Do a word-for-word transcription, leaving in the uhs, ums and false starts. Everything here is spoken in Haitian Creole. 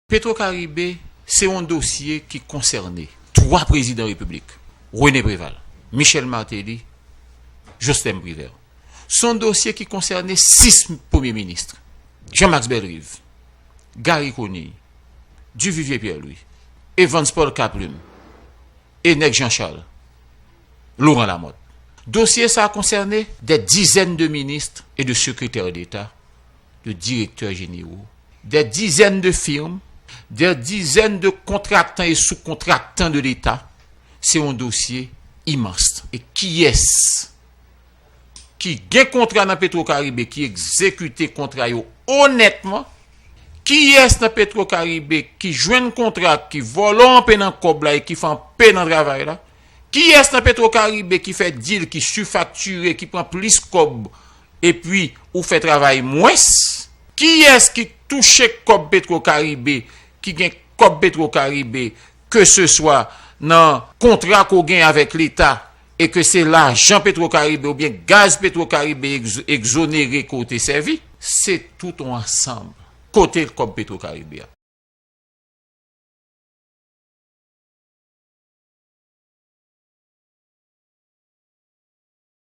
Petro Caribe se yon dosye ki konsène twa prezidan repiblik, René Préval, Michel Martelly, Joslèm Privert. Se yon dosye ki konsène sis premye minis, Jean-Max Bellerive, Garry Conille, Duvivier Pierre-Louis, Evans Paul Caplume, e nèg Jean Charles, Laurent Lamothe. Dosye sa a konsène des dizaines de ministres et de secrétaires d'État, de directeurs généraux, des dizaines de firmes, des dizaines de contractants et sous-contractants de l'État. Se yon dosye imans. E kiyès ki gen kontra nan Petro Caribe ki egzekite kontra yo onètman? Kiyès nan Petro Caribe ki jwenn kontra, ki vòlò anpe nan kòb la e ki fè anpe nan travay la? Kiyès nan Petro Caribe ki fè dil, ki sifaktire, ki pran plis kòb epi ou fè travay mwens? Kiyès ki touche kòb Petro Caribe, ki gen kòb Petro Caribe, ke se swa nan kontra ke w gen avèk Leta, e ke se lajan Petro Caribe oubyen gaz Petro Caribe egz- egzonere ke w te sèvi? Se tout yon ansanm. Kote kòb Petro Caribe a?